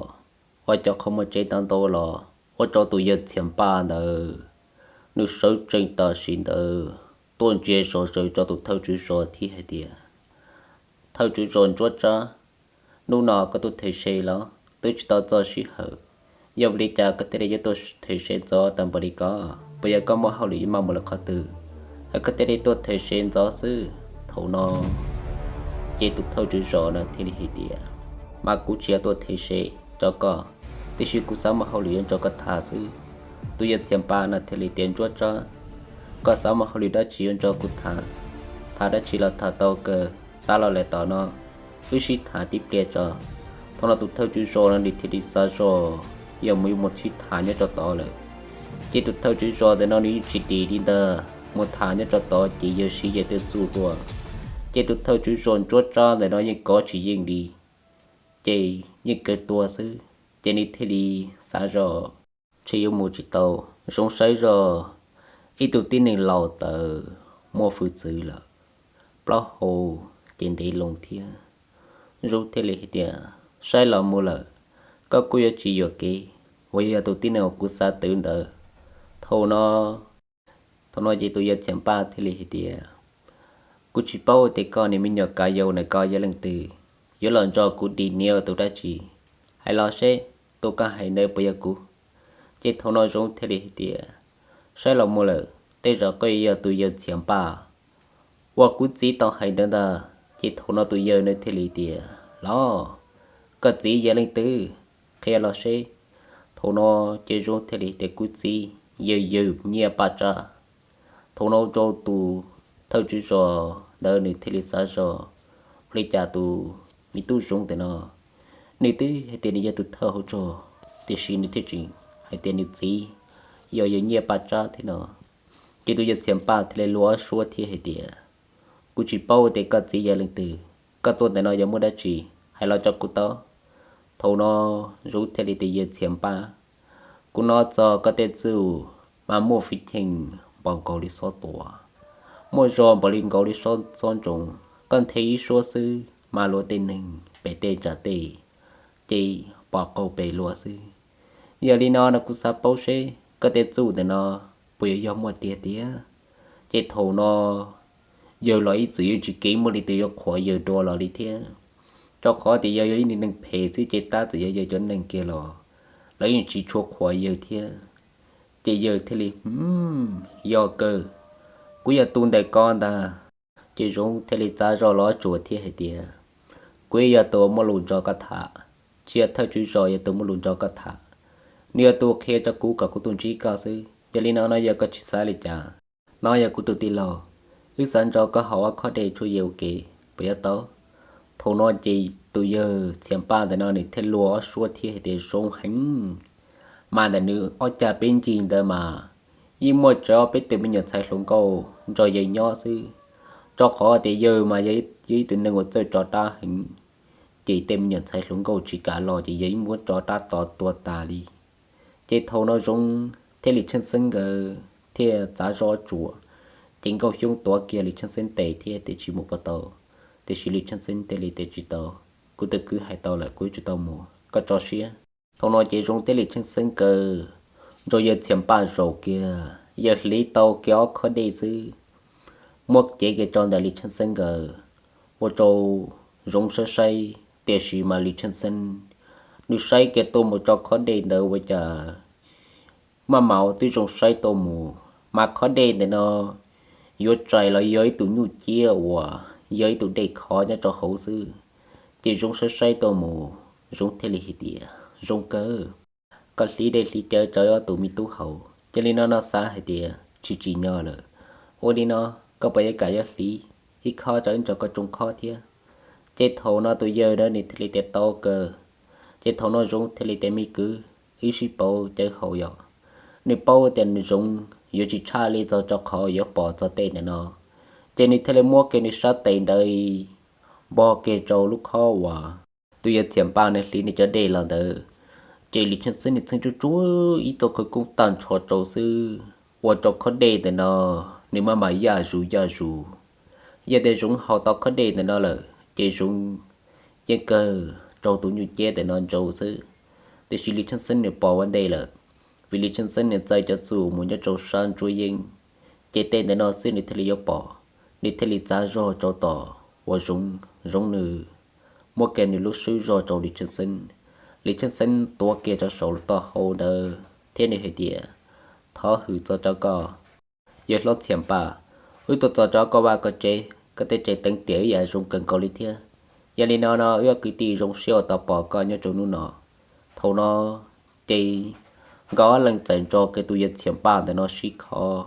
uas cov qhov muag tsev tau ntau los ua rau tus yawg Txhias Npaj ntawd nws sawv tsees tam sim ntawd tuaj ntsia zom zaws rau tus thawj tswj zos thiab hais tias, Thawj tswj zos Ntsuab Tsab, hnub no koj tuaj them se los twb tsis tau txog sij hawm, yog vim li cas koj thiaj li yuav tuaj them se ntxov tag npaum li ko? Puas yog koj muaj hauj lwm yuav maj mus lawm qhov twg es koj thiaj li tuaj them se ntxov xwb? Thaum no ces tus thawj tswj zos no thiaj li hais tias, Mas kuv tsis yog tuaj them se rau koj, tiam sis kuv xav muaj hauj lwm yuav nrog koj tham xwb. Tus yawg Txhias Npaj no thiaj li tias, Ntsuab Tsab, koj xav muaj hauj lwm dab tsi yuav nrog kuv tham? Tham dab tsi los tham tau kawg, xav los lawm tom no wb sib tham tib pliag tso. Thaum no tus thawj tswj zos no nws thiaj li xav zog yog mus yuav mus sib tham nyob rau tod lawm. Ces tus thawj tswj zos ntawm no nws yeej tsis dim li ntag, mus tham nyob rau tod ces yawg siv yawg tej txuj dua. Ces tus thawj tswj zos Ntsuab Tsab ntawm no yeej kov tsis yeej li, ces yeej kawg tua xwb. Ces nws thiaj li xav zog, Ntshe yuav mus tsis tau. Zoov saib zog, ib tug tib neeg laus tawv muaj hwj txwv lawm, plaub hau ces ntev loo thiab. Zoov thiaj li hais tias, Saib los mus lawm, koj kuj yuav tsis yuam kev, uas yog tus tib neeg uas kuv xav twv ntawd. Thaum no, thaum no ces tus yawg Txhias Npaj thiaj li hais tias, Kuv tsis paub tias koj niag me nyuam kav yau na koj yog leej twg, yuav los nrog kuv dim niam tus dab tsi. Hais los seb, tus koj hais ntawd puas yog kuv? Ces thaum no Zoov thiaj li hais tias, Saib los mus lawm, tej zaum koj yuav yog tus yawg Txhias Npaj uas kuv txiv tau hais ntawd ntag. Ces thaum no tus yawg na thiaj li tias, Los, koj txiv yog leej twg? Qhia los seb. Thaum no ces Zoov thiaj li tias, Kuv txiv yog yawg Nyiaj Paj Tsab. Thaum no rau tus thawj tswj zos ntawd nws thiaj li xav zog, Ua li cas tus me tub Zoov ntawm no, nws twb hais tias nws yog tus thawj hauv zos, tiam sis nws thiaj tseem hais tias nws txiv yog yawg Nyiaj Paj Tsab thiab no. Ces tus yawg Txhias Npaj thiaj li luag ob suab thiab hais tias, Kuv tsis paub tias koj txiv yog leej twg, koj tuaj ntawm no yog muaj dab tsi, hais los rau kuv tau. Thaum no Zoov thiaj li tias, Yawg Txhias Npaj, kuv hnov txog koj tej txuj mas muaj hwj chim npaum nkaus li xob tua, muaj zog npaum li nkaus li xob ntsoov. Koj nthe ib suab xwb mas luag tej neeg pem tej ntsam tej ces pom qau pes luag xwb. Yog li no no kuv xav paub seb koj tej txuj ntawm no puas yuav yog muaj tiag tiag. Ces thaum no yawg los ib txwm yeej tsis keev muaj leej twg yuav qhuas yawg dua los li thiab, rau qhov tias yawg yog ib neeg phem xwb ces tab txawm yog yawg cov neeg kiag los lawv yeej tsis tshua qhuas yawg thiab. Ces yawg thiaj li, Yog kawg, kuv yog tus ntawm ko ntag. Ces Zoov thiaj li txav zog los tsuas thiab hais tias, Kuv yog tus muaj lus nrog koj tham, tsis yog thawj tswj zos yog tus muaj lus nrog koj tham. Nws yog tus qhia rau kuv kom kuv tuaj ntsib koj xwb. Yog li no no yog koj tsis xav li cas, no yog kuv tus tij laug, wb xav nrog koj haus ob khob dej tshuaj yees ua ke, puas yuav tau? Thaum no ces tus yawg Txhias Npaj ntawm no nws thiaj luag ob suab thiab hais tias, Zoo heev, mas ntawm nws ob cag peb ncig ntawd mas yeej muaj tsawv ob peb tug me nyuam ntxhais hluas nkauj nrog yawg nyob xwb, rau qhov tias yawg mas yog ib tug neeg uas txawj tso dab heev. Ces tej me nyuam ntxhais hluas nkauj tsis kam los ces yawg yeej muab tso dab tos tua tas li. Ces thaum no Zoov thiab Lis Tsheej Xeeb nkawd thiaj txav zoj tsuas, ces Nkauj Xyoob tuav kiag Lis Tsheej Xeeb tes thiab tias tsis mus puas tau, tiam sis Lis Tsheej Xeeb thiaj li tias tsis tau, kuv tus kwv hais tau lawm kuv yuav tsum tau mus, koj tso siab. Thaum no ces Zoov thiab Lis Tsheej Xeeb nkawd nrog yawg Txhias Npaj zaum kiag, yawg hliv tau kiag ob khob dej xwb, muab cev kiag rau ntawm Lis Tsheej Xeeb nkawd, ua rau Zoov saib saib, tiam sis mas Lis Tsheej Xeeb nws saib kiag tuaj mus rau khob dej ntawd ua cas maj mam twb zoo saib tuaj mus, mas khob dej ntawm no yuav txais los yog ib tug nyuj ciab uas yog ib tug dej khov nyob rau hauv xwb. Ces Zoov saib saib tuaj mus, Zoov thiaj li hais tias, Zoov kawg, koj hliv dej hliv cawv rau ob tug me tub hauv, cia li no no xav hais tias tsis tsim nyog lawm. Ua li no, koj puas yuav kam yuav hliv ib khob rau wb nrog koj tsoo khob thiab? Ces thaum no tus yawg ntawd nws thiaj li tias tau kawg. Ces thaum no Zoov thiaj li tias, me kwv, wb sib pauv cawv haus yom. Nws paub tias nws Zoov yuav tsis tshaj li txog rau qhov yuav pom txog tej ntawm no, ces nws thiaj li muab kiag nws sab tes ntawd npog kiag rau lub khob uas tus yawg Txhias Npaj nws hliv nws cov dej los ntawd. Ces Lis Tsheej Xeeb nws txheeb tsuag tsuag ib txoj khawv koob tag nrho rau xwb, ua rau khob dej ntawm no nws maj mam yaj zus yaj zus. Yog tias Zoov haus tau khob dej ntawm no lawm ces Zoov yeej kawg raug tus nyuj ciab ntawm no ntsaum xwb. Tiam sis Lis Tsheej Xeeb nws pom ua ntej lawm, vim Lis Tsheej Xeeb nws txawj cov txuj mus nyob rau sab ntsuab yeeb, ces tej ntawm no xwb nws thiaj li yuav pom. Nws thiaj li txav zog rau tom uas Zoov, Zoov nws muab kiag nws lub swb zog rau Lis Tsheej Xeeb. Lis Tsheej Xeeb tuav kiag rau saum lub taub hau ntawd thiab nws hais tias, thov hwm txog rau koj, yawg hlob Txhias Npaj, wb tuaj txog rau koj vaj koj tsev, koj tej tsev teev tiam wb yam zoo kawg nkaus li thiab. Yog li no no wb ob kwv tij zoo siab uas tau pom koj nyob rau hnub no. Thaum no ces nkawd ob leeg txawm nrog kiag tus yawg Txhias Npaj ntawm no sib khob,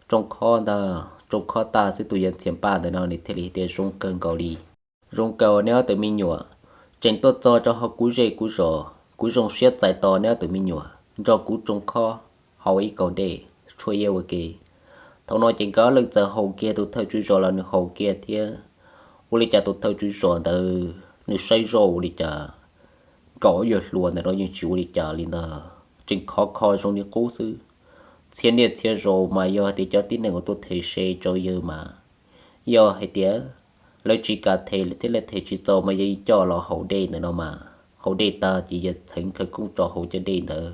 tsoo khob ntag, tsoo khob tag xwb tus yawg Txhias Npaj ntawm no nws thiaj li hais tias, zoo kawg nkaus li. Zoo kawg uas neb ob tug me nyuam tseem tuaj txog rau hauv kuv zej kuv zos, kuv zoo siab txais tos neb ob tug me nyuam nrog kuv tsoo khob haus ib kaus dej tshuab iab ua ke. Thaum no ces nkawd ob leeg txawm haus kiag, tus thawj tswj zos los nws haus kiag thiab. Ua li cas tus thawj tswj zos ntawd nws saib zoj ua li cas nkawd ob yawg hluas ntawm no yeej tsis ua li cas li ntag, tseem khov kho zoo li qub xwb. Txhia niaj txhia zaus mas yog hais tias cov tib neeg uas tuaj them se rau yawg mas yog hais tias lawv tsis kam them thiab lawv them tsis txaus mas yawg coj los haus dej ntawm no mas, haus dej tag ces yawg txheev khawv koob rau hauv cov dej ntawd,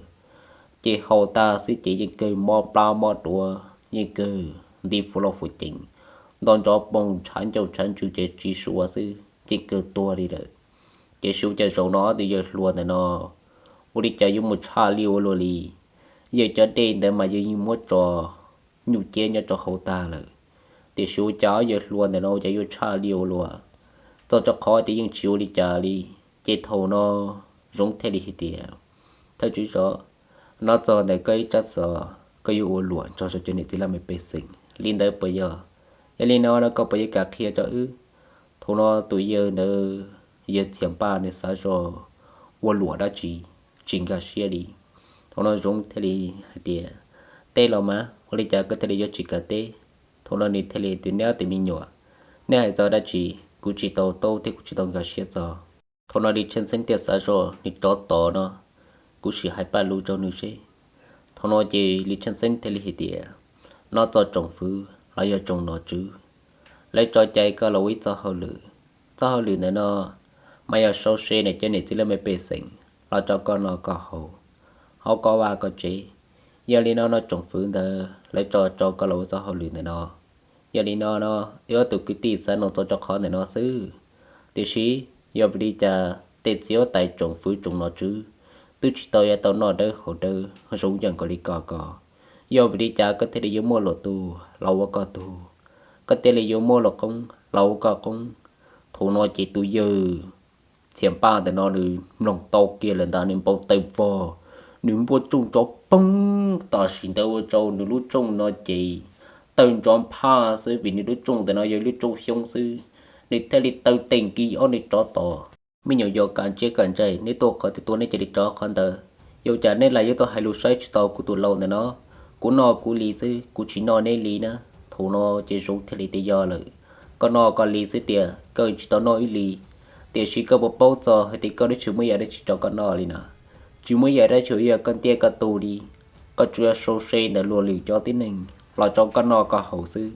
ces haus tag xwb ces yeej kawg mob plab mob duav, yeej kawg nti fuv loj fuv cees, nto nrov poog ntshav ncauj ntshav ntswg ces tsis sua xwb yeej kawg tuag li lawm. Tiam sis ua cas zaum no ob tug yawg hluas ntawm no ua li cas yuav mus tshaj li ua luaj li? Yawg cov dej ntawd mas yawg yeej muab tso nyuj ciab nyob rau hauv tag lawm, tiam sis ua cas ob yawg hluas ntawm no ua cas yuav tshaj li ua luaj? Txog rau qhov tias yeej tsis ua li cas li. Ces thaum no Zoov thiaj li hais tias, thawj tswj zos, no txog ntawm koj ib tsab xov, koj yuav ua luam nrog rau cov niam txiv laj mej pej xeem li ntawd puas yog? Yog li no no koj puas yuav kam qhia rau wb? Thaum no tus yawg ntawd, yawg Txhias Npaj nws xav zoj ua luam dab tsi tsis nkag siab li. Thaum no Zoov thiaj li hais tias, teb los mas, ua li cas koj thiaj li yuav tsis kam teb? Thaum no nws thiaj li tias, neb ob tug me nyuam, neb hais txog dab tsi kuv tsis tau taub thiab kuv tsis tau nkag siab txog. Thaum no Lis Tsheej Xeeb thiaj xav zoj nws rov tod no, kuv sim hais paj lus rau nws seb. Thaum no ces Lis Tsheej Xeeb thiaj li hais tias, no txog tsoom fwv los yog tsoom nom tswv, lawv tso cai koj los ua ib txoj hauj lwm. Txoj hauj lwm ntawm no mas yog sau se nws cov niam txiv laj mej pej xeem los rau koj noj koj haus hauv koj vaj koj tsev. Yog li no no tsoom fwv ntawd lawv tso rau koj los ua txoj hauj lwm ntawm no. Yog li no no wb ob tug kwv tij xav nug txog rau qhov ntawm no xwb. Tiam sis yog vim li cas tej txiv huab tais tsoom fwv tsoom nom tswv twb tsis tau yuav tau noj dawb haus dawb zoo yeej nkaus li koj ko? Yog vim li cas koj thiaj li yuav muaj luam tug los ua koj tug, koj thiaj li yuav muaj luam qoob los ua koj qoob? Thaum no ces tus yawg Txhias Npaj ntawm no nws mloog tau kiag lawm ntag, nws npau taws vog, nws npuaj rooj nrov poob tam sim ntawd ua rau nws lub rooj no ces tawg nrov nphaj xwb, vim nws lub rooj ntawm no yog lub rooj xyoob xwb. Nws thiaj li taw tes nkis ob nws rov tos. Me nyuam yaus kam tsiaj kam ntsais, neb tuaj qhov twg tuaj neb cia li rov qhov ntawd. Yog cas neb lam yuav tuaj hais lus saib tsis taus kuv tus laus ntawm no? Kuv noj kuv li xwb, kuv tsis noj neb li na. Thaum no ces Zoov thiaj li tias, yog lawm, koj noj koj li xwb tiag, koj tsis tau noj ib li. Tiam sis koj puas paub txog hais tias koj twb tsis muaj yam dab tsi rau koj noj li na? tsis muaj ib yam dab tsi yog koj ntiaj koj tug li. Koj tsuas yog sau se ntawm luag lwm cov tib neeg los rau koj noj koj haus xwb.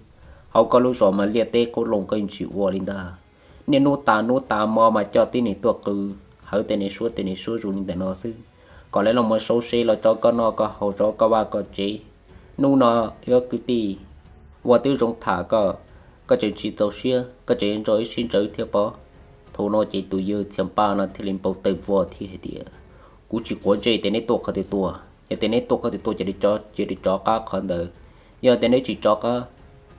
Hauv koj lub zos mas liaj teb qoob loo koj yeej tsis ua li ntag. Niaj hnub tas hnub tas hmo mas coj tib neeg tuaj qw, hawv tej niag suab tej niag suab zoo li ntawm no xwb, kom lawv los mus sau se los rau koj noj koj haus rau koj vaj koj tsev. Hnub no wb ob kwv tij, ua twb zoo tham koj, koj tseem tsis txaus siab, koj tseem yuav nrog wb sib ntsawv thiab pob. Thaum no ces tus yawg Txhias Paj no thiaj li npau taws vog thiab hais tias, kuv tsis quav ntsej tias neb tuaj qhov twg tuaj, yog tias neb tuaj qhov twg tuaj cia li rov qab qhov ntawd. Yog tias neb tsis rov qab,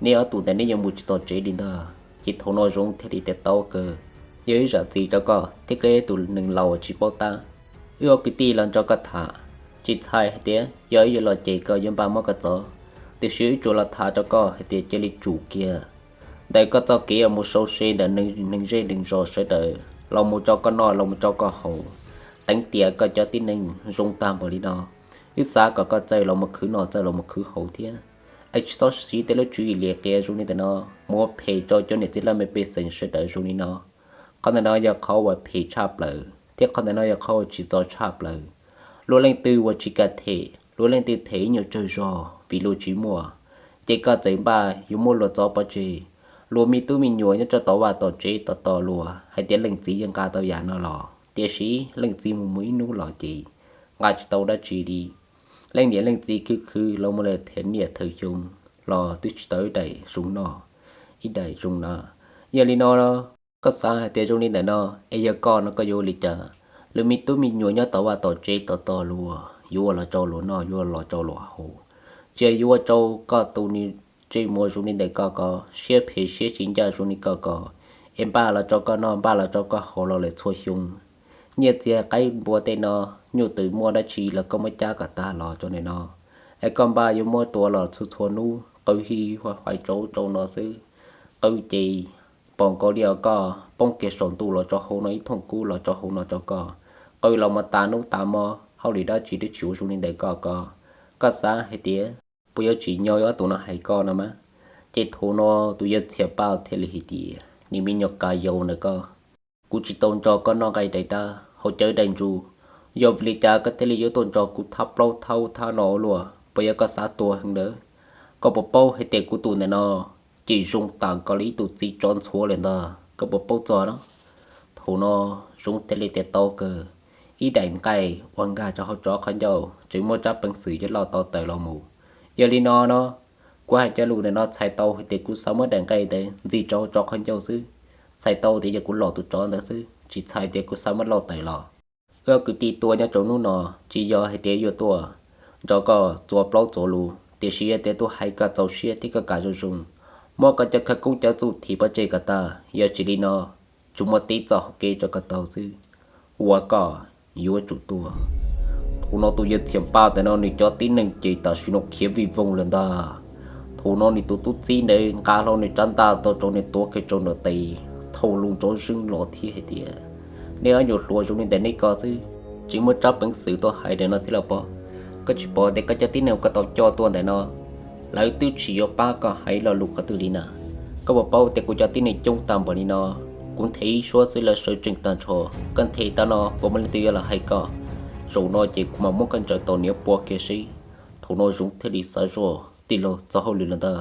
neb ob tug ntawd neb yuav mus tsis txog tsev li ntag. Ces thaum no Zoov thiaj li tias, tau kawg, yog ib zam txim rau koj thiab koj ib tus neeg laus tsis paub tab. Wb ob kwv tij los nrog koj tham, tsis txhais hais tias yog wb yuav los ces koj yuav npaj muab koj txov, tiam sis wb tsuas los tham rau koj hais tias cia li tsum kiag ntawm koj txoj kev uas mus sau se ntawm neeg zej neeg zos sawv daws los mus rau koj noj los mus rau koj haus, teev tiam koj cov tib neeg zoo tag npaum li no. Wb xav kom koj txawj los mus khwv noj txawj los mus khwv haus thiab, es tsis txhob siv tej lub tswv yim liam qias zoo li ntawm no, mus ua phem rau cov niam txiv laj mej pej xeem sawv daws zoo li no. Qhov ntawm no yog qhov uas phem tshaj plaws thiab qhov ntawm no yog qhov uas tsis txaus tshaj plaws. Luag leej twg uas tsis kam them, luag leej twg them ib nyuag tsawg zog vim luag tsis muaj, ces koj txawm npaj yuav muab luag txov pov tseg. Luag me tub me nyuam nyob rau tom vaj tom tsev tos tos luag hais tias leej txiv yuav nqa tau yam no los, tiam sis leej txiv mus mus ib hnub los ces nqa tsis tau dab tsi li. Leej niam leej txiv khwv khwv los mus lawm thawm niaj thawm xyoo los twb tsis tau ib daim zoo noj, ib daim zoo na. Yog li no, koj xav hais tias zoo li ntawm no, es yog koj no koj yuav ua li cas? Luag me tub me nyuam nyob tom vaj tom tsev tos tos luag, yuav ua los rau luag noj, yuav ua los rau luag haus, tsis yog yuav ua rau koj tus ntsej muag zoo li ntawm koj ko, siab phem siab tsis ncaj zoo li koj ko, es npaj los rau koj noj npaj los rau koj haus los lawm txhua xyoo. Nyiaj txiag qaib npua tej no, nyuj twm muaj dab tsi los koj muab cab kom tag los rau ntawm no, es koj npaj yuav muab tua los txhua txhua hnub, qw hi huaj fais rau rau no xwb. Qw ces pom nkaus li os koj poob kiag saum ntuj los rau hauv no, ib thooj kub los rau hauv no rau koj. Qw los mus tas hnub tas hmo, hauj lwm dab tsi twb tsis ua zoo li ntawm koj ko. Koj xav hais tias puas yuav tsim nyog yuav ob tug no hais koj no mas? Ces thaum no tus yawg Txhias Paj thiaj li hais tias, niag me nyuam kas yaus ntawm koj, kuv tsis tau nrog koj noj nqaij daim dab haus cawv daim ntsuj, yog vim li cas koj thiaj li yuav tuaj nrog kuv thab plaub thab ub thab no ua luaj? Puas yog koj xav tuag heev ntawd? Koj puas paub hais tias kuv tus ntawm no ces zoo tas nkaus li ib tug txiv tsov ntxhuav lawm ntag, koj puas paub txog no? Thaum no Zoov thiaj li tias, tau kawg, ib daim nqaij uas nkag rau hauv tsov qhov ncauj tseem muaj tsab peev xwm yuav loj tau tawm los mus. Yog li no no, kuv hais cov lus ntawm no txhais tau hais tias kuv xav muab daim nqaij ntawd ntxig rau hauv tsov qhov ncauj xwb, txhais tau tias yog kuv lom tus tsov ntawd xwb, tsis txhais tias kuv xav muab lauj tawm los. Wb ob kwv tij tuaj nyob rau hnub no, tsis yog hais tias yuav tuaj nrog koj txuas plaub txuas lus, tiam sis yog tias tuaj hais koj txaus siab thiab koj kam zoo zoo, muab koj cov khawv koob cov txuj thim pov tseg kom tag, yog tsis li no tsuas muaj tib txoj hauv kev rau koj taug xwb, uas koj yuav tsum tuag. Thaum no tus yawg Txhias Paj ntawm no nws cov tib neeg ces tam sim no khiav vij voog lawm ntag. Thaum no nws tus tub txib ntawd nqa hlo nws rab ntaj tau rau nws tuav kiag rau nram tes, thau loo nrov zeeg los thiab hais tias, nej ob nyuag hluas zoo li ntawm nej ko xwb, tseem muaj tsab peev xwm tuaj hais ntawm no thiab los pob? Koj tsis pom tias koj cov tib neeg uas koj tau coj tuaj ntawm no, lawv twb tsis yuav pab koj hais lo lus qhov twg li na. Koj puas paub tias kuv cov tib neeg coob tag npaum li no, kuv nthe ib suab xwb lawv sawv tsees tag nrho. Koj nthe tag no puas muaj leej twg yuav los hais koj? Zaum no ces kuv mam muab koj ntsaws tau niam pua kiag seb. Thaum no Zoov thiaj li xav zoj tij laug txoj hauj lwm los ntag.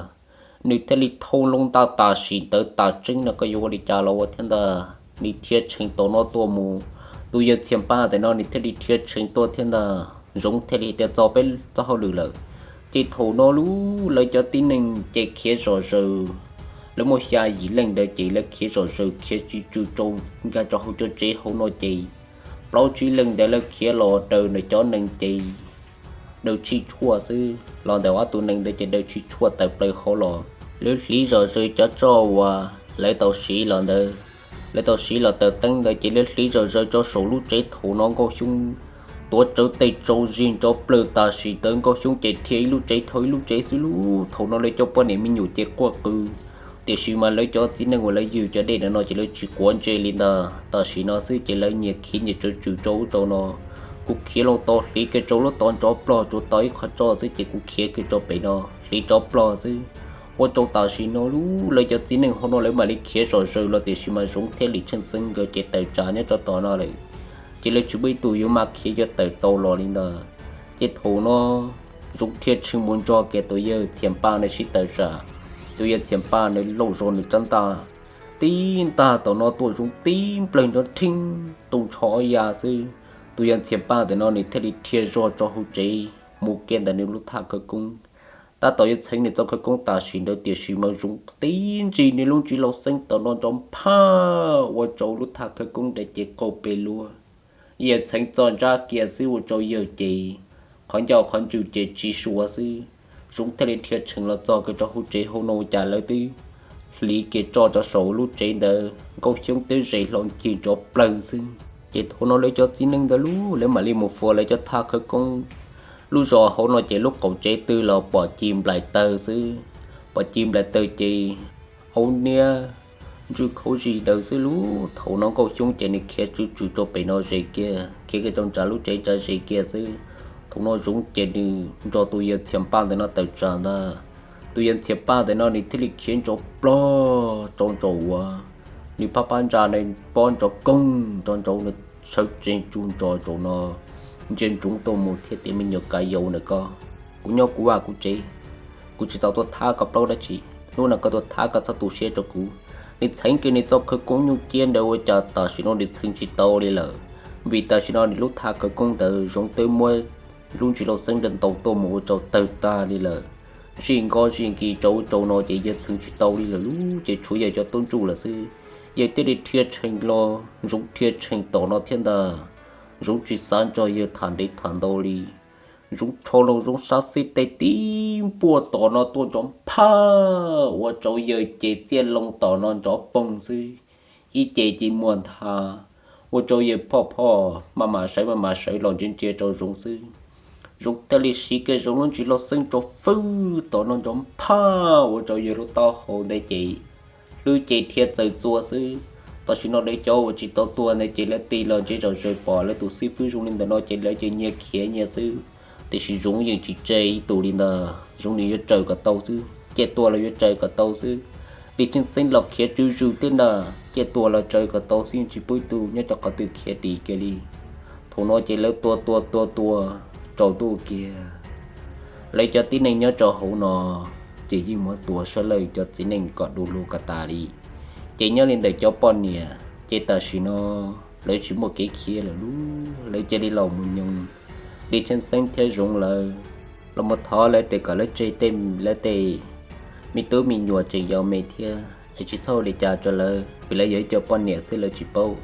Nws thiaj li thau loo ntaj tam sim ntawd tas tseeb no koj yuav ua li cas los ua thiab ntag. Nws dhia tshee tom no tuaj mus, tus yawg Txhias Paj ntawm no nws thiaj li dhia tshee tuaj thiab ntag. Zoov thiaj li tias txog peb txoj hauj lwm lawm. Ces thaum no lub lawv cov tib neeg ces khiav zom zaws, lawv muaj xya yim leej ntawd ces lawv khiav zom zaws khiav tsw tsw rau nkag rau hauv cov tsev hauv no ces plaub tsib leej ntawd lawv khiav los daws ntawm cov nees ces daws tshij tshuaj xwb, los ntawm ob tug nees ntawd ces daws tshij tshuaj tawm plaws hauv los. Lawv hliv zom zaws cov roj uas lawv tau siv los ntawd, lawv tau siv los taws teeb ntawd ces lawv hliv zom zaws rau saum lub tsev. Thaum no Nkauj Xyoob tuav rawv tej tsau zig nrov plawg tam sim ntawd Nkauj Xyoob ces dhia ib lub tsev dhau ib lub tsev xwb lub. Thaum no lawv cov poj niam me nyuam ces quaj qw, tiam sis mas lawv cov txiv neej uas lawv ywg cov dej ntawm no ces lawv tsis quav ntsej li ntag. Tam sim no xwb ces lawv nyias khiav nyias tsw tsw rau ub rau no. Kuv khiav los tau hliv kiag rau lub tod nrov plog, tsuas tau ib qho roj xwb ces kuv khiav kiag rau pem no hliv nrov plog xwb. Ua rau tam sim no lub lawv cov txiv neej hauv no lawv mam li khiav zom zaws los, tiam sis mas Zoov thiab Lis Tsheej Xeeb nkawd ces tawm tsam nyob rau tom no lawm. ces lawv tsis muaj ib tug yuav maj khiav yuav tawm tau los li ntawd. Ces thaum no Zoov thiaj tshee mus nrog kiag tus yawg Txhias Npaj nws sib tawm tsam. Tus yawg Txhias Npaj nws lauj zog nws rab ntaj, tib ntaj tom no tuaj Zoov tib nplawg nrov rheeb tu nrho ya xwb. Tus yawg Txhias Npaj ntawm no nws thiaj li dhia zog rau hauv tsev mus kiag ntawm nws lub thaj khawv koob. Tab tom yuav txheev nws txoj khawv koob tam sim ntawd tiam sis mas Zoov tib ntsig nws lub ntsis lauj xeeb tom no nrov phaj ua rau lub thaj khawv koob ntawd ces qaug pes luaj. Yawg txheev txog ntsab kiag xwb ua rau yawg ces qhov ncauj qhov ntswg ces tsis suav xwb. Zoov thiaj li dhia tshee los txog kiag rau hauv tsev hauv no ua cas lawv twb hliv kiag roj rau saum lub tsev ntawd, Nkauj Xyoob twb zes hlo ncig nrov plawg xwb. Ces thaum no lawv cov txiv neej ntawd lub lawv mam li mus fuas lawv cov thaj khawv koob. Lub zos hauv no ces lub qaum tsev twg los pom ci nplaim tawg xwb, pom ci nplaim tawg ces aub niab ntswj khaub zig daws xwb lub. Thaum no Nkauj Xyoob ces nws khiav tsw tsw rau pem no zes kiag, khiav kiag rau nram lub tsev nram zes kiag xwb. Thaum no Zoov ces nws nrog tus yawg Txhias Npaj ntawm no tawm tsam ntag. Tus yawg Txhias Npaj ntawm no nws thiaj li khiav nrov plog rau nraum uas nws phab phab ntsa nws pob nrov koog nrov nraud nws sawv tsees tsuj nrov rau no ntsia Zoov tuaj mus thiab tias, Me nyuam kav yau ntawm ko, kuv nyob kuv vaj kuv tsev, kuv tsis tau tuaj thab koj plaub dab tsi. Hnub no koj tuaj thab koj txhob tu siab rau kuv. Nws txheev kiag nws txoj khawv koob nyuj ciab ntawd ua cas tam sim no nws txheev tsis tau li lawm, vim tam sim no nws lub thaj khawv koob ntawd Zoov twb muab lub ntsis lauj xeeb ntaus tuaj mus ua rau tawg tag li lawm. Zij nkob zij nkis rau ub rau no ces yawg txheev tsis tau li lawm lub, ces tshuav yawg cov tub ntsuj lawm xwb. Yawg thiaj li dhia tshee los, Zoov dhia tshee tom no thiab ntag. Zoov tsis xav nrog yawg tham ntev tham ntau li. Zoov rho loo Zoov sab xib teg tib npuaj tom no tuaj nrov phaj ua rau yawg ces txiaj loo tom no nrov poog xwb. Ib ce ces muag ntha, ua rau yawg phoj phoj maj mam sawv maj mam sawv los ntsia ntsia rau Zoov xwb. Zoov thiaj li siv kiag Zoov lub ntsis lauj xeeb rau fwb tom no nrov phaj ua rau yawg lub taub hau ntawd ces hlwb ce dhia txawm txua xwb. Tam sim no lawv cov uas tsis tau tuag ntawd ces lawv tig los ntsia zom zaws pom lawv tus xib fwb zoo li ntawm no ces lawv ces nyias khiav nyias xwb. Tiam sis Zoov yeej tsis tseg ib tug li ntag, Zoov nws yuav raws kom tau xwb, ciaj tua los yuav raws kom tau xwb. Lis Tsheej Xeeb los khiav tswv zws thiab ntag, ciaj tua los raws kom tau xwb, yeej tsis pub ib tug nyob rau qhov twg khiav dim kiag li. Thaum no ces lawv tua tua tua tua rau ntuj kiag. Lawv cov tib neeg nyob rau hauv no ces yeej muab tua sawv lawm cov txiv neej kom du lug kom tas li. Ces nyob li ntawm cov poj niam ces tam sim no lawv tsis muaj kev khiav lawm lub, lawv cia li los mus nyoos Lis Tsheej Xeeb thiab Zoov lawv, los mus thov lawv tias kom lawv tseg tej lawv tej me tub me nyuam tseem yau me thiab es tsis txhob ua li cas rau lawv, vim lawv yog ib co poj niam xwb lawv tsis paub.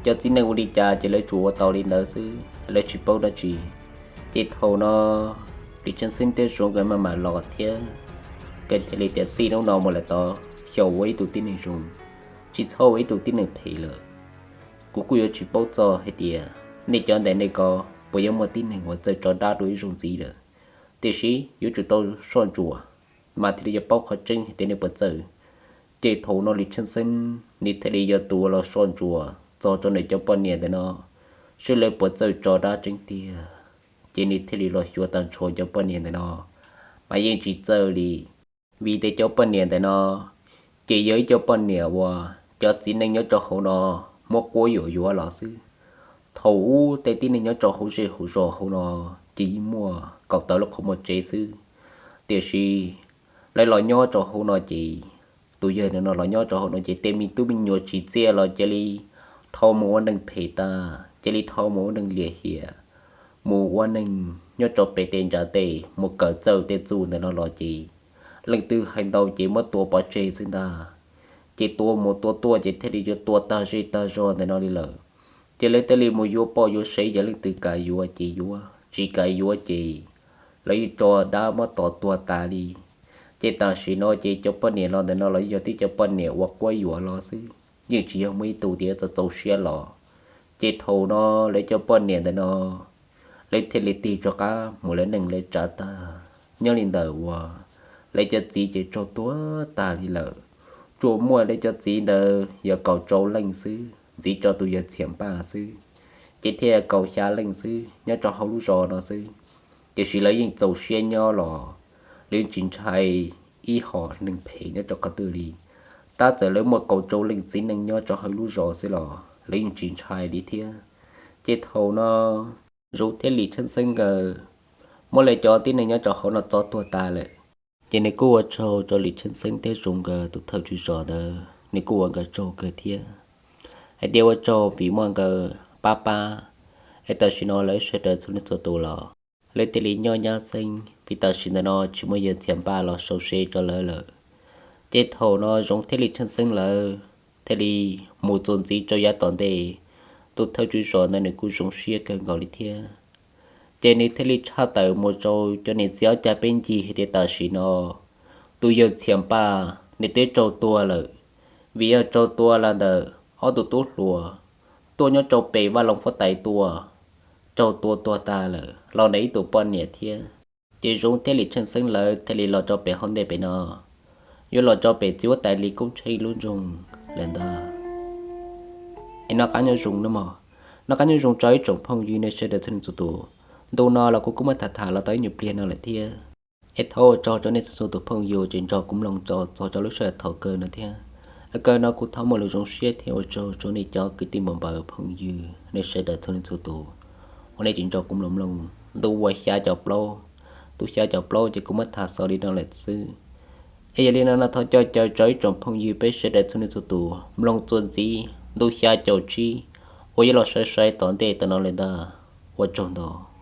Cov txiv neej ua li cas ces lawv tsuas ua tau li ntawd xwb, lawv tsis paub dab tsi. Ces thaum no Lis Tsheej Xeeb thiab Zoov nkawd maj mam los thiab, nkawd thiaj li tias, Txij hnub no mus lawm tod xyaum ua ib tug tib neeg zoo, tsis txhob ua ib tug tib neeg phem lawm. Kuv kuj yuav tsis paub txog hais tias nej cov ntawm nej ko puas yuav muaj tib neeg uas txawj tso dab dua ib zaug ntxiv lawm, tiam sis yuav tsum tau soj ntsuam mas thiaj li yuav paub qhov tseeb hais tias nej puas txawj. Ces thaum no Lis Tsheej Xeeb nws thiaj li yog tus uas los soj ntsuam txog rau nws cov poj niam ntawm no, seb lawv puas txawj tso dab tseeb tiag. Ces nws thiaj li los xyuas tag nrho cov poj niam ntawm no, mas yeej tsis txawj li. Vim tias cov poj niam ntawm no ces yog ib cov poj niam uas cov txiv neej nyob rau hauv no muab quab yuam yuav los xwb. Thaum ub tej tib neeg nyob rau hauv zej hauv zos hauv no ces yeej muaj kaum tawm lub qhov muag tsev xwb, tiam sis lawv los nyob rau hauv no ces tus yawg ntawm no los nyob rau hauv no ces tej me tub me nyuam tsis txiaj los cia li dhau mus ua neeg phem tag, cia li dhau mus ua neeg liam hiam, mus ua neeg nyob rau pem tej ntsa tej mus kawm txawj tej txuj ntawm no los ces leej twg hais ntau ces muab tua pov tseg xwb ntag. Ces tua mus tua tuaj ces thiaj li yuav tua tag zej tag zog ntawm no li lawm. Ces lawv thiaj li mus yuav poj yuav sev, yog leej twg kam yuav ces yuav, tsis kam yuav ces lawv yeej tso dab muab tom tuag tas li. Ces tam sim no ces cov poj niam los ntawm no los yog tib cov poj niam uas quab yuam los xwb, yeej tsis yog muaj ib tug tias txaus txaus siab los. Ces thaum no lawv cov poj niam ntawm no lawv thiaj li tig rov qab mus lawv neej lawv tsav tag. Nyob li ntawm uas lawv cov txiv ces raug tua tag li lawm, tsuas muaj lawv cov txiv ntawd yog kaum rau leej xwb, ntxiv rau tus yawg Txhias Npaj xwb, ces thiaj kaum xya leej xwb nyob rau hauv lub zos no xwb. Tiam sis lawv yeej txaus siab nyob los lawv yeej tsis ntshai ib hom neeg phem nyob rau qhov twg li. Tab txawm lawv muaj kaum rau leej txiv neej nyob rau hauv lub zos xwb los lawv yeej tsis ntshai li thiab. Ces thaum no Zoov thiab Lis Tsheej Xeeb nkawd muab lawv cov tib neeg nyob rau hauv no txov tuag tas lawm. Ces nws kuj ua tsaug rau Lis Tsheej Xeeb thiab Zoov nkawd tus thawj tswj zos ntawd, nws kuj ua nkawd tsaug kawg thiab, hais tias ua tsaug vim muaj nkawd pab pab, es tam sim no lawv sawv daws txhua leej txhua tus los lawv thiaj li nyob nyab xeeb, vim tam sim ntawd no tsis muaj yawg Txhias Npaj los sau se rau lawv lawm. Ces thaum no Zoov thiab Lis Tsheej Xeeb lawv thiaj li mus txuas ntxiv rau yav tom ntej, tus thawj tswj zos ntawd nws kuj zoo siab kawg nkaus li thiab. Ces nws thiaj li tshaj tawm mus rau cov niam txiv ob cag peb ncig hais tias tam sim no tus yawg Txhias Npaj nws twb raug tua lawm, vim yog raug tua los ntawm ob tug tub hluas tuaj nyob rau pem vaj loog huab tais tua, raug tua tuag tag lawm, los ntawm ib tus poj niam thiab. Ces Zoov thiab Lis Tsheej Xeeb lawv thiaj li los rau pem hauv ntej pem no, yuav los rau pem txiv huab tais Lis Koob Tsheej lub nroog lawm ntag. Es noj qab nyob zoo nawb mog, noj qab nyob zoo rau ib tsoom phooj ywg nej sawv daws txhua leej txhua tus. Ntu no los kuv kuj muab tham tham los tau ib nyuag pliag no lawm thiab. Es thov ua tsaug rau nej txhua txhua tus phooj ywg tseem nrog kuv mloog txog txog rau lub sij hawm thaum kawg no thiab. Kawg no kuv thov muaj lus zoo siab thiab ua tsaug rau nej cov kwv tij npawg phooj ywg nej sawv daws txhua leej txhua tus uas nej tseem nrog kuv mloog mloog ntu ua xya caum plaub, ntu xya caum plaub ces kuv muab tham xaus li no lawm xwb. Es yog li no no thov coj caw rau ib tsoom phooj ywg peb sawv daws txhua leej txhua tus mloog txuas ntxiv ntu xya caum tsib uas yuav los sawv sawv tom ntej tom no lawm ntag. Ua tsaug ntau.